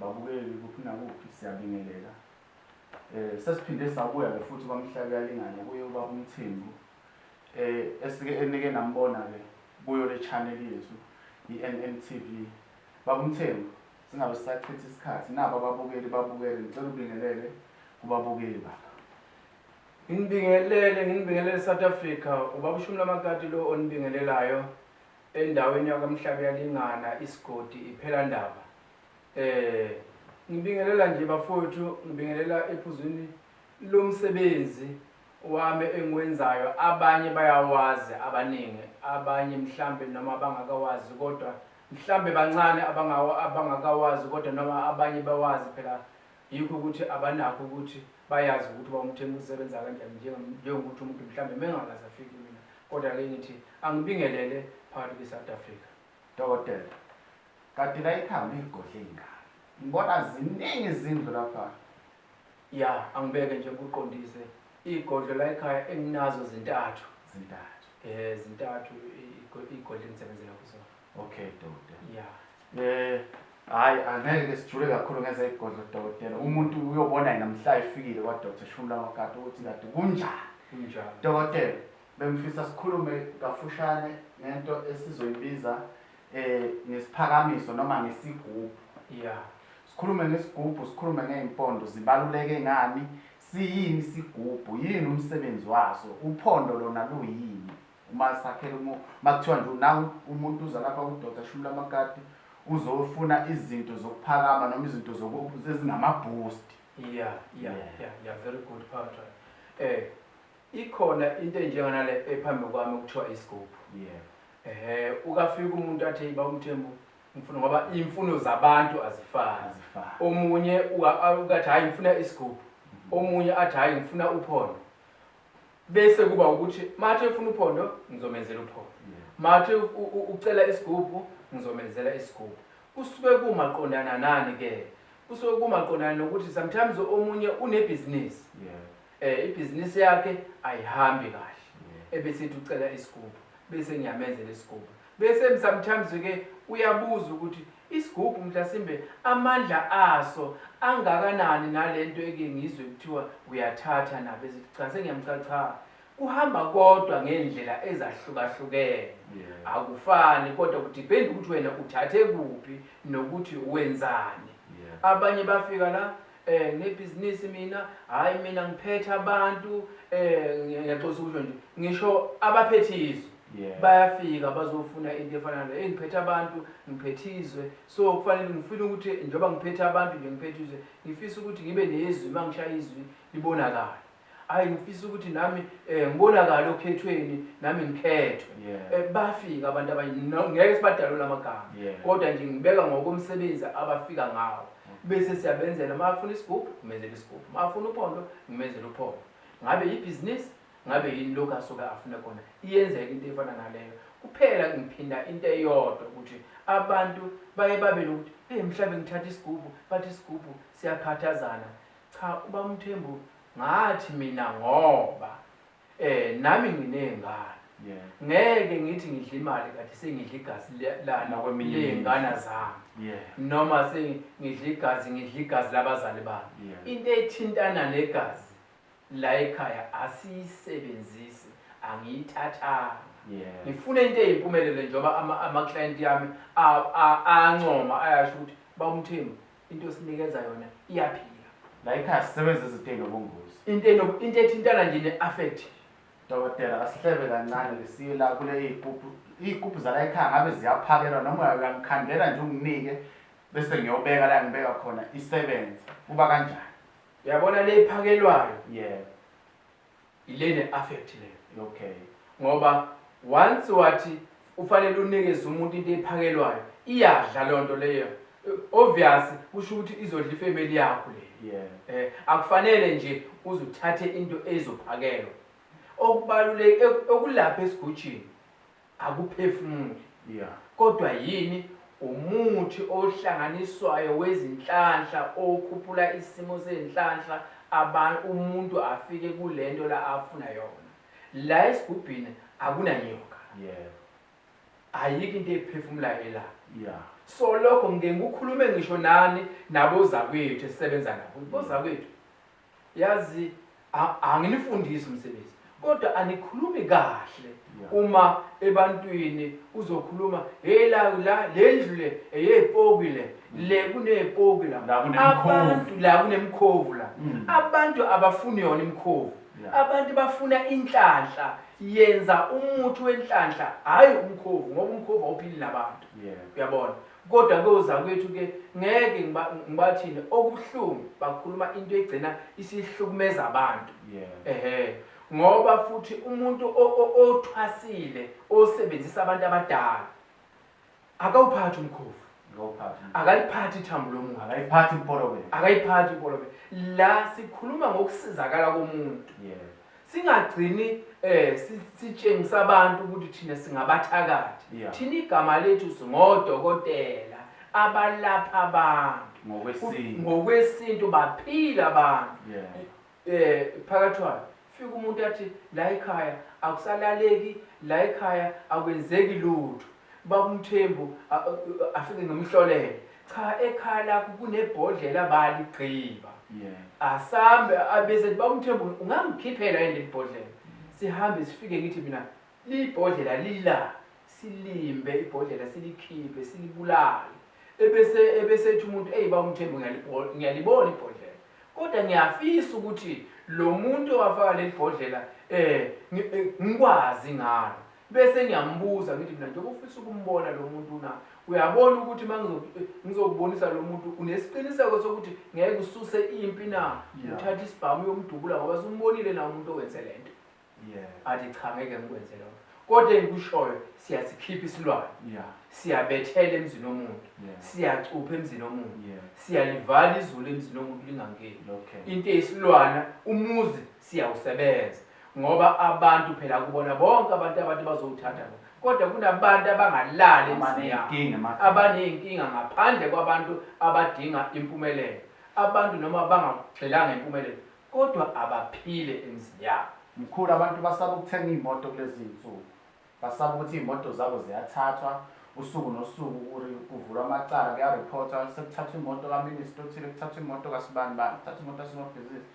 Babukeli kuphi nakuphi siyabingelela. Sesiphinde sabuya ke futhi kwaMhlabuyalingana kuye ubaba uMthembu. Esike enike nambona ke kuyo le channel yethu i-NNTV. Baba uMthembu, singabe sisachitha isikhathi naba ababukeli babukele, ngicela ubingelele kubabukeli baba. Nginibingelele, nginibingelele South Africa. Ubaba uShumi Lamakati lo onibingelelayo endaweni yakwaMhlabuyalingana isigodi iPhelandaba. Eh ngibingelela nje bafowethu, ngibingelela ephuzwini lomsebenzi wami engiwenzayo. Abanye bayawazi abaningi, abanye mhlambe noma bangakawazi kodwa mhlambe bancane abangakawazi kodwa noma abanye bawazi phela yikho ukuthi abanakho ukuthi bayazi ukuthi uba uMthembu usebenza kanjani njengokuthi umuntu mhlambe mengakaze afike mina kodwa ke ngithi angibingelele phakathi kwe-South Africa. Dokotela, kanti la ekhaya unezigodlo ey'ngaki? Ngibona ziningi izindlu lapha. Ya, angibeke nje ngikuqondise. Iy'godlo la ekhaya enginazo zintathu. Zintathu. Zintathu iy'godlo engisebenzela kuzona. Okay, dokotela. Ya. Hayi angeke ke sijule kakhulu ngezegodlo dokotela. Umuntu uyobona yena mhla efikile kwa Dr. Shumi Lamakati ukuthi kade kunjani. Kunjani. Dokotela, bengifisa sikhulume kafushane ngento esizoyibiza ngesiphakamiso noma ngesigubhu. Ya. Sikhulume ngesigubhu, sikhulume ngey'mpondo, zibaluleke ngani? Siyini isigubhu? Yini umsebenzi waso? Uphondo lona luyini? Uma sakhela uma kuthiwa nje nawu umuntu uza lapha ku-Dr Shumi Lamakati uzofuna izinto zokuphakama noma izinto ezingama-boost. Yeah, yeah, yeah, yeah, very good Patra. Ikhona into enjenganale ephambi kwami okuthiwa isigubhu. Ukafika umuntu athi ba uMthembu ngifuna, ngoba imfuno zabantu azifani. Azifani. Omunye ukathi hayi ngifuna isigubhu. Omunye athi hayi ngifuna uphondo. Bese kuba ukuthi mathe ufuna uphondo ngizomenzela uphondo. Mathe ucela isigubhu ngizomenzela isigubhu. Kusuke kumaqondana nani ke? Kusuke kumaqondana nokuthi sometimes omunye unebhizinisi. Ibhizinisi yakhe ayihambi kahle. Ebese ethi ucela isigubhu, bese ngiyamenzela isigubhu. Bese sometimes ke uyabuza ukuthi isigubhu mhlasimbe amandla aso angakanani nalento eke ngizwe kuthiwa uyathatha na, bese cha sengiyamcha cha. Kuhamba kodwa ngendlela ezahlukahlukene. Akufani kodwa kudepend ukuthi wena uthathe kuphi nokuthi wenzani. Abanye bafika la nginebhizinisi mina, hayi mina ngiphethe abantu, ngiyaxolisa ukusho nje, ngisho abaphethe izwe. Bayafika bazofuna into efana nale, ngiphethe abantu, ngiphethe izwe, so kufanele ngifuna ukuthi njengoba ngiphethe abantu nje ngiphethe izwe, ngifisa ukuthi ngibe nezwi, uma ngishaya izwi libonakale. Hayi ngifisa ukuthi nami ngibonakale okhethweni, nami ngikhethwe. Bafika abantu abanye, ngeke sibadalule amagama. Kodwa nje ngibeka ngokomsebenzi abafika ngawo. Bese siyabenzela, uma afuna isigubhu, ngimenzela isigubhu. Uma afuna uphondo, ngimenzela uphondo. Ngabe yibhizinisi, ngabe yini lokhu asuke afune khona. Iyenzeka into efana naleyo. Kuphela ngiphinda into eyodwa ukuthi abantu baye babe nokuthi, hey mhlawumbe ngithatha isigubhu, bathi isigubhu siyakhathazana. Cha, uba uMthembu ngathi mina ngoba nami nginezingane. Ngeke ngithi ngidla imali kathi sengidla igazi lana Nakweminye ley'ngane imizi. zami. Noma sengidla igazi, ngidla igazi labazali bami. Into ethintana negazi la ekhaya asiyisebenzisi, angiyithathanga. Ngifuna into eyimpumelelo njengoba ama-client yami ancoma ayasho ukuthi bawumthembu into osinikeza yona iyaphila. La ekhaya sisebenza izinto ey'nobungozi. Into into ethintana nje ne-affect. Dokotela, asihlebe kancane ke siye la kule iy'gubhu. Iy'gubhu zala ekhaya ngabe ziyaphakelwa noma uyangikhandela nje unginike bese ngiyobeka la ngibeka khona isebenze. Kuba kanjani? Uyabona le iphakelwayo? Ile ne-affect leyo. Ngoba once wathi ufanele unikeze umuntu into ephakelwayo, iyadla loo nto leyo. Obvious kusho ukuthi izodla ifamily yakho leyo. Akufanele nje uze uthathe into ezophakelwa. Okubaluleke okulapha esigujini akuphefumuli. Kodwa yini umuthi ohlanganiswayo wezinhlanhla okhuphula isimo senhlanhla umuntu afike kulento la afuna yona. La esigubhini akunanyoka. Ayikho into ephefumulayo la. So lokho ngike ngikukhulume ngisho nani nabozakwethu esisebenza nabo. Bozakwethu yazi anginifundisi umsebenzi kodwa anikhulumi kahle uma ebantwini uzokhuluma hey la la le ndlu le eyepoki le le kunepoki la abantu la kunemkhovu la mm. abantu abafuni yona imkhovu abantu bafuna inhlanhla yenza umuthi wenhlanhla hayi umkhovu ngoba umkhovu awuphili nabantu uyabona Kodwa kozakwethu ke ngeke ngibathini okubuhlungu bakhuluma into egcina isihlukumeza abantu. Ehhe. Ngoba futhi umuntu othwasile osebenzisa abantu abadala akawuphathi umkhovu. Akaliphathi ithambo lomuntu. Akayiphathi impolobelo. Akayiphathi impolobelo. La sikhuluma ngokusizakala komuntu. Singagcini eh sitshengisa abantu ukuthi thina singabathakathi. Thina igama lethu singodokotela abalapha abantu. Ngokwesintu. Ngokwesintu baphila abantu. Eh phakathwayo fika umuntu athi la ekhaya akusalaleki la ekhaya akwenzeki lutho. Baba uMthembu afike ngimhlolele. Cha ekhaya lakho kunebhodlela baligqiba. Asambe abese ethi baba uMthembu ungangikhiphela yini leli bhodlela. Sihambe sifike ngithi mina libhodlela lila silimbe ibhodlela silikhiphe silibulale. Ebese ebese ethi umuntu eyi baba uMthembu ngiyalibona ibhodlela. Kodwa ngiyafisa ukuthi lo muntu owafaka leli bhodlela eh ngikwazi ngalo. Bese ngiyambuza ngithi mina njengoba ufisa ukumbona lo muntu na uyabona ukuthi uma ngizokubonisa lo muntu unesiqiniseko sokuthi ngeke ususe impi na uthatha isibhamu uyomdubula ngoba sumbonile na umuntu owenze le nto athi cha ngeke ngikwenze lokho kodwa engikushoyo siyasikhipha isilwane siyabethela emzini womuntu siyacupha emzini womuntu siyalivala izulu emzini womuntu lingangeni into eyisilwana umuzi siyawusebenza ngoba abantu phela kubona bonke abantu abantu bazowuthatha lo kodwa kunabantu abangalali emizini yabo Abaney'nkinga emakhaya. abaney'nkinga ngaphandle kwabantu abadinga impumelelo abantu noma bangagxilanga impumelelo kodwa abaphile emizini yabo Mkhulu abantu basaba ukuthenga iy'moto kulezi iy'nsuku. Basaba ukuthi iy'moto zabo ziyathathwa usuku nosuku kuvulwa amacala kuyariphothwa sekuthathwa imoto kaminista othile kuthathwa imoto kasibani bani kuthathwa imoto kasomabhizinisi.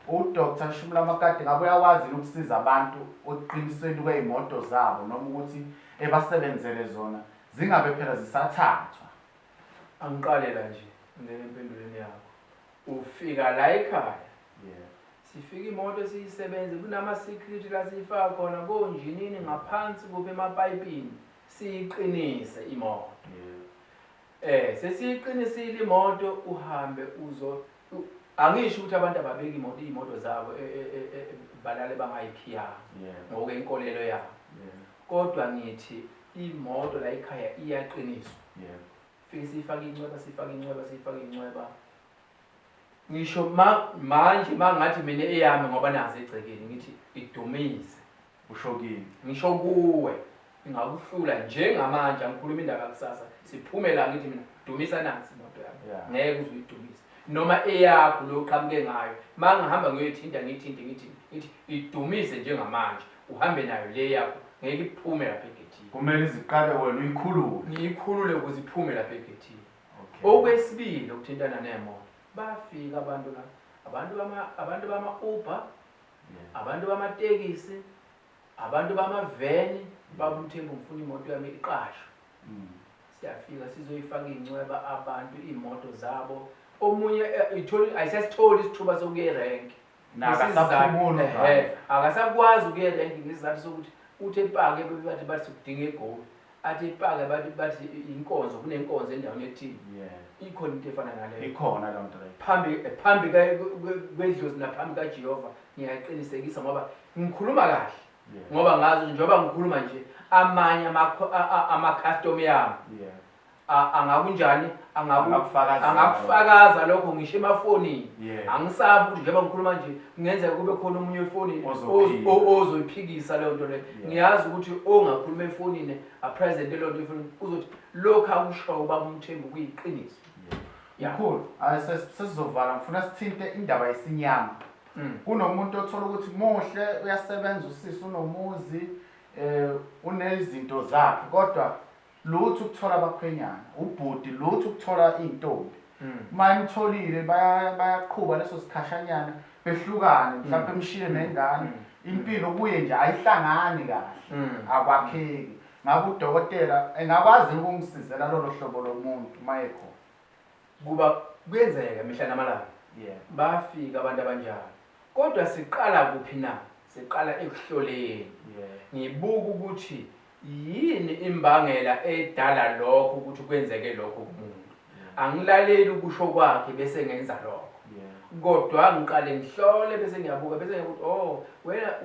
UDr Shumulamakade ngabe uyakwazi yini ukusiza abantu ekuqinisweni kwey'moto zabo noma ukuthi ebasebenzele zona zingabe phela zisathathwa? Angiqale la nje ngingene empendulweni yakho. Ufika la ekhaya Sifika imoto siyisebenze kunama security la siyifaka khona konjinini ngaphansi kuphi emapayipini siyiqinise imoto. Eh sesiyiqinisile imoto uhambe uzo angisho ukuthi abantu ababeki imoto iy'moto zabo e, e, e, balale bangayikhiyanga ngokwenkolelo yabo kodwa ngithi imoto la ekhaya iyaqiniswa fike siyifake incweba siyifake incweba siyifake incweba Ngisho ma manje mangathi mina eyami ngoba nazi egcekeni ngithi idumise. Usho kimi. Ngisho kuwe ingakuhlula njengamanje angikhuluma indaba kusasa siphume la ngithi mina dumisa nansi imoto yami Yeah. ngeke uze uyidumise noma eyakho lo oqhamuke ngayo mangihamba ngiyoyithinta ngiyithinte ngithi ngithi idumise njengamanje uhambe nayo le yakho ngeke iphume lapha egethini Kumele iziqale wena uyikhulule. ngiyikhulule ukuze iphume lapha egethini Okay. Okwesibili okuthintana nemoto, bafika abantu la, abantu bama abantu bama Uber, abantu bamatekisi, abantu bamaveni, baba uMthembu ngifuna imoto yami iqashwe. Siyafika sizoyifaka iy'ncweba abantu iy'moto zabo. Omunye eh, itholi ayisasitholi isithuba sokuya erenki. Nakasaphumuli Ehhe, akasakwazi ukuya erenki ngesizathu sokuthi uthi epake bathi bathi sikudinga eGoli. Athi epake bathi bathi inkonzo kunenkonzo endaweni ethile. Ikhona into efana naleyo. Ikhona leyo nto leyo. Phambi phambi kwedlozi naphambi kaJehova ngiyaqinisekisa ngoba ngikhuluma kahle. Ngoba ngazi njengoba ngikhuluma nje amanye ama-customer yami. Angakunjani angakufakaza lokho ngisho emafonini angisabi ukuthi njengoba ngikhuluma nje kungenzeka kube khona omunye efonini ozoyiphikisa leyo nto leyo ngiyazi ukuthi ongakhuluma efonini apresente leyo nto efonini uzothi lokhu akushoyo ubaba uMthembu kuyiqiniso. Mkhulu, sesizovala ngifuna sithinte indaba yesinyama. Kunomuntu othola ukuthi muhle uyasebenza usisi unomuzi eh unezinto zakhe kodwa Lutho ukuthola abakhwenyana, ubhuti lutho ukuthola iy'ntombi. Uma emtholile bayaqhuba leso sikhashanyana behlukane, mhlawumbe emshiye nengane. Impilo kuye nje ayihlangani kahle, akwakheki. Ngabe udokotela engakwazi ukungisizela lolo hlobo lomuntu uma ekhona? Kuba kuyenzeka mihla namalanga. Bafika abantu abanjalo. Kodwa siqala kuphi na? Siqala ekuhloleni. Ngibuka ukuthi yini imbangela edala lokho ukuthi kwenzeke lokho kumuntu. Angilaleli ukusho kwakhe bese ngenza lokho. Kodwa ngiqale ngihlole bese ngiyabuka bese ngiyabuka oh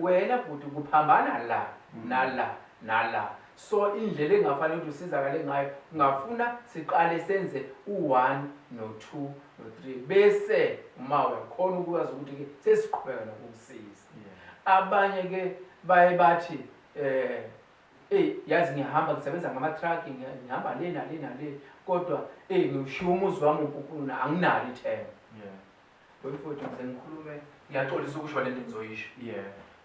wena bhuti kuphambana la nala nala. So indlela engafanele ukuthi usizakale ngayo ungafuna siqale senze u1 no2 no3 bese uma uyakhona ukwazi ukuthi ke sesiqhubeka nokukusiza. Abanye ke baye bathi yazi ngihamba ngisebenza ngama truck, ngihamba le nale nale, kodwa ngishiya umuzi wami uNkulunkulu anginalo ithemba. Wemfowethu ngize ngikhulume, ngiyaxolisa ukusho lento engizoyisho.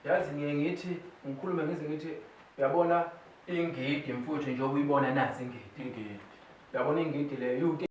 Yazi ngiye ngithi ngikhulume ngize ngithi uyabona ingidi mfowethu njengoba uyibona nazi ingidi. Uyabona ingidi leyo